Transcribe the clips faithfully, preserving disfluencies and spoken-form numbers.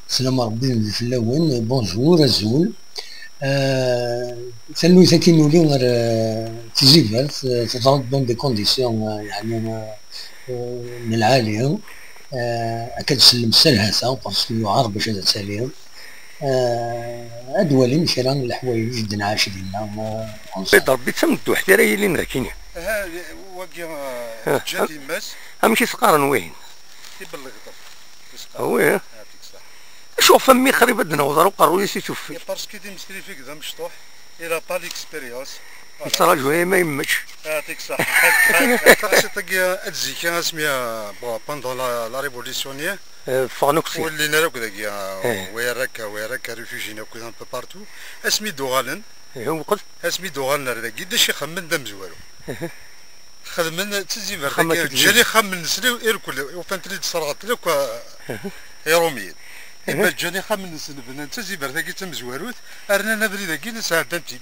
Slam Rebbi fell-awen, bonjour, azul. Euh, tannuyt-agi nuli ɣer, euh, Tizibert, euh, teḍra-d dans des conditions, euh, yeɛni, euh, euh, n lɛali. Euh, akka ad tsellem s talhata, parce que yuɛer bac ad tali. Euh, ad walim kra n leḥwayeǧ i d-nɛac dinna, euh, ensemble. Rebbi d tamedduḥt ara yilin dagini. Aha, wagi, euh, Ah, ǧǧan ah. Yemma-s. Amek i s-qqaren wihin? Tibellegṭet. I s-qqaren. Ah oui, hein? Ah, dik saḥ. Acuɣef a mmi qrib ad d-naweḍ ar uqerruy-is i tuffit? Parce que d imesrifeg d amecṭuḥ, il a pas l'expérience. Voilà. Yettraǧu yama yemmečč. Ah, dik saḥ. Taɣsiṭ-agi ad zik asmi, euh, bon, pendant la, la révolution-nni. Eh, ffɣen akk sya. Ur llin ara akk dagi, euh, eh. Wa yerra akka, wa yerra akka, réfugiés akk un peu partout. Asmi d-uɣalen. Eh, weqt. Asmi d-uɣalen ar dagi, d acu i xemmen d amezwaru? Eh. Xedmen d tizibert-agi, ǧǧan ixxamen-nsen irkel, ufan-ten-id sserɣen-ten akk, uh, Iṛumiyen. Ima ǧǧan ixxamen-nsen, bnan d tizibert-agi d tamezwarut, rnan abrid-agi, sɛeddan-t-id.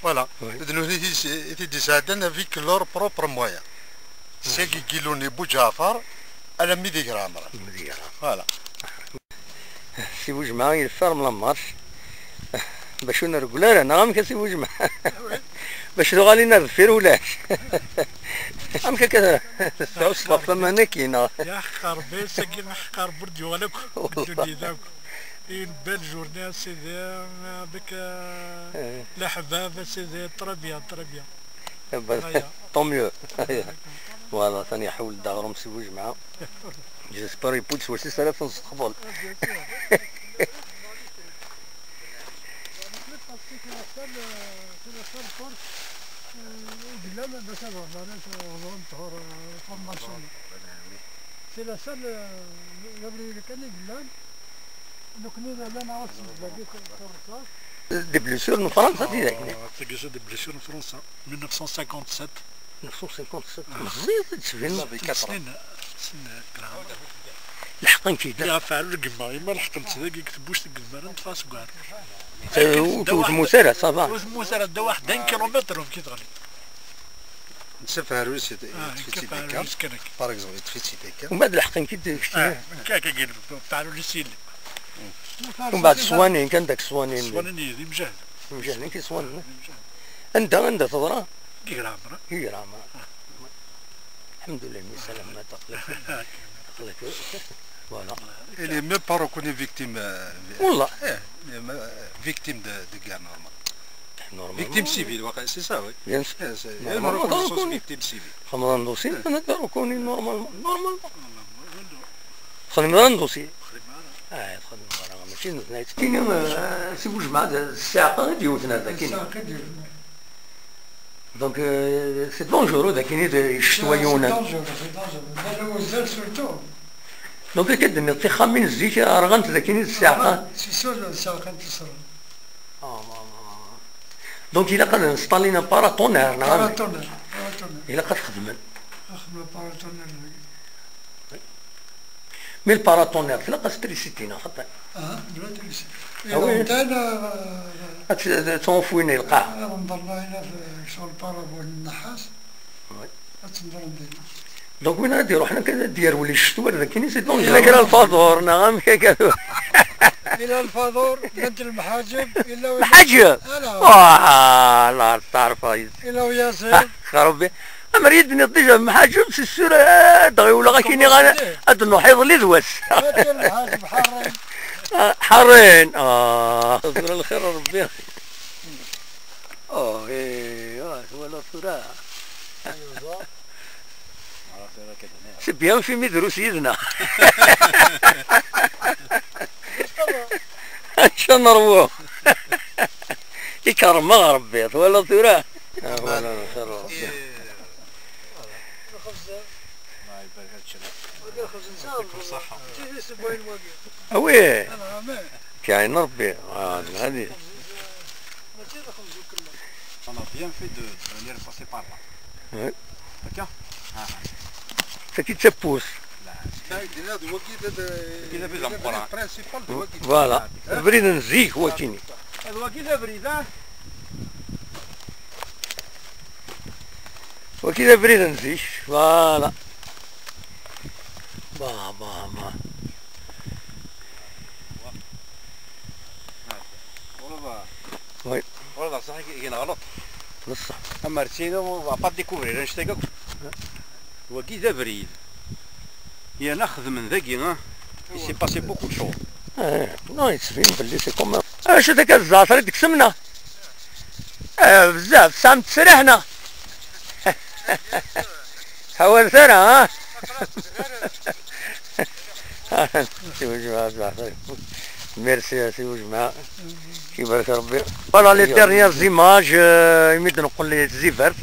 Voilà. Oui. D nutni i t-, i t-id-isɛeddan avec leurs propres moyens. Seg Giluni Buǧaɛfar, alammi d Iger Ɛemran. Alammi d Iger Ɛemran. Voilà. Si Bujemɛa yeffer mlamart. Bac ur nreggel ara, neɣ amek a Si Bujemɛa? Bac tuɣalin ar deffir ulac. Amek akka tesɛusseḍ ɣef waman-agi, neɣ? Ya ḥeqqa Rebbi, ass-agi ḥeqqa Rebbi ur d-yuɣal akk. Ur d-yuɣal akk. Une belle journée, a Sidi, avec, euh, eh. Leḥbab, a Sidi, très bien, très bien. Eh ben, voilà. Tant mieux. Voilà, atan iḥawel-d aɣrum Si Bujemɛa. J'espère yewwi-d s wass-is ara ten-sseqbel. C'est la seule, euh, l'abri kan i yellan. Nekkni nella neɣ ass dagi Fransa. Des blessures n Fransa, tidak, ne? Ah, tagi c'est des blessures n Fransa, mille neuf cent cinquante-sept. Neuf cent cinquante-sept. Ah. Meẓẓiyeḍ, tettbineḍ. Snin, snin, gra. Leḥqen-k-id. Ɣef ɛlu n gma, ima leḥqen-tt dagi deg tebbuct n gma, nṭef-as deg uɛrur. Eh, ur temmut ara, ça va. Ur temmut ara, dda waḥed un kilomètre, ur m-k-id-ɣli. Netta Faɛrus, ah, yeṭṭef-itt-id akka. Par exemple, yeṭṭef-itt-id akka. Umbeɛd leḥqen-k-id keččini. Ah, akka, akka, akka, Faɛrus yili. Umbeɛd Swanin, kan dak Swanin. Swanin d imjahden. Imjahden, ki Swanin. Imjahden. Anda, anda teḍra? Di Ger Ɛemran. Di Ger Ɛemran. Ah. Alḥemdulillah, mi salam, ma taqlek. Taqlek. Voilà. Il est même pas reconnu victime, euh, والله. Eh, mais, euh, victime de, de guerre normale. Normalement. Victime civile, ouais, c'est ça, oui. Bien sûr. Eh, c'est une reconnaissance victime civile. Normalement, reconnu. Xedmeḍ un dossier, eh. Normalement. Normalement. Xedmeḍ un dossier. Ah, xedmeḍ ara, mačči d nekni. Kini, euh, Si Bujemɛa d ssiɛqa i d-yewten ar dakini. Ssiɛqa i d-yewten. Donc, euh, c'est dangereux, dakini, d ccetwa yiwen. C'est dangereux, c'est dangereux. Dans le Moselle surtout. Donc, akka d-tenniḍ, tixxamin zik rɣant dakini d ssiɛqa. C'est sûr, ssiɛqa n tesra. Ah, ah, ah, ah. Donc, ilaq ad nsṭalin un paratonnerre, neɣ amek? Paratonnerre, paratonnerre. Ilaq ad t-xedmen. Xedmen paratonnerre. Mais le paratonnerre, tlaq-as trisiti, neɣ xaṭi? Ah, tlaq trisiti. Ah oui. Ad tt-, ad ttɣunfun i lqaɛa. Ad nḍerna hina fi, sur le parabole n nnḥas. Oui. Ad tendren dinna. Donc win ara d-iruḥen akka ad d-yerwel i ccetwa ar dakini, c'est dangereux. Yella kra lfaḍur, neɣ amek akka? Yella lfaḍur, llant lemḥaǧeb, yella win. Mḥaǧeb? Ala. Ah, la, teɛref. Yella uyaziḍ. Ah, xerbi. Amer i d-tenniḍ déjà mḥaǧeb, c'est sûr, eh, ad ɣiwleɣ akini, ad, ad nruḥ iḍelli d wass. Ad lemḥaǧeb ḥarren. Ah, ḥarren. Ah, tura lxir n Rebbi. Oh, eh, ah, twalaḍ tura. C'est bien, fi mi drus yid-neɣ. Acu nerwu? Ikerrem-aɣ Rebbi, twalaḍ tura? Ah, voilà, lxir n Rebbi. Ah oui. Kɛin Rebbi. Ah, هذه. On a bien fait de, de venir passer par là. Oui. Akka? Ah. Tagi d tawwurt. Wagi d abrid ameqqran. Principal d wagi. Voilà. Abrid n zik, wakini. D wagi d abrid, ah. Wagi d abrid n zik, voilà. Bah, bah, bah. Ɣlط. Neṣṣeḥ. Amer ttinu, va pas découvrir annect-agi akk. Wagi d abrid. Yerna xedmen dagi, ah. Il s'est passé beaucoup de choses. Eh, non, yettbin belli c'est comme. Acu d akka zzeɛter i d-ksem neɣ? Eh, bezzaf, tesɛam ttesriḥ neɣ? Ḥawalet ara, ha? Si Wejmaɛ, zzeɛter. Merci, si Wejmaɛ. Kibarek Rebbi. Voilà les dernières images, euh, imi d-neqqel les zibert.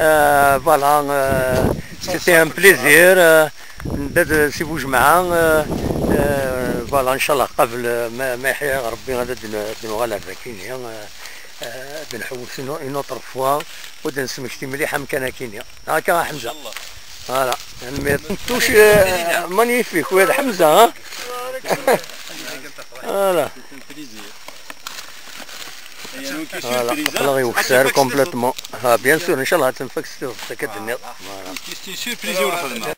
Euh, voilà, euh, c'était un plaisir. Euh, nda d si Bujemɛa, euh, euh, voilà, ncallah qabel, euh, ma, ma iḥya Rebbi ad d-n-, ad d-nuɣal ar dakini, euh, euh, ad nḥewwes une, une autre fois, u ad d-nesmekti mliḥ amkan akini. Akka a Ḥemza. Voilà. Tanemmirt. Touche, euh, magnifique, ouais, Ḥemza, hein. Voilà. Voilà, aql-aɣ i ukessar complètement. Ah, bien sûr, ncallah ad tenfak s tidet akka d-tenniḍ. Voilà. Surprise ur xedmeɣ.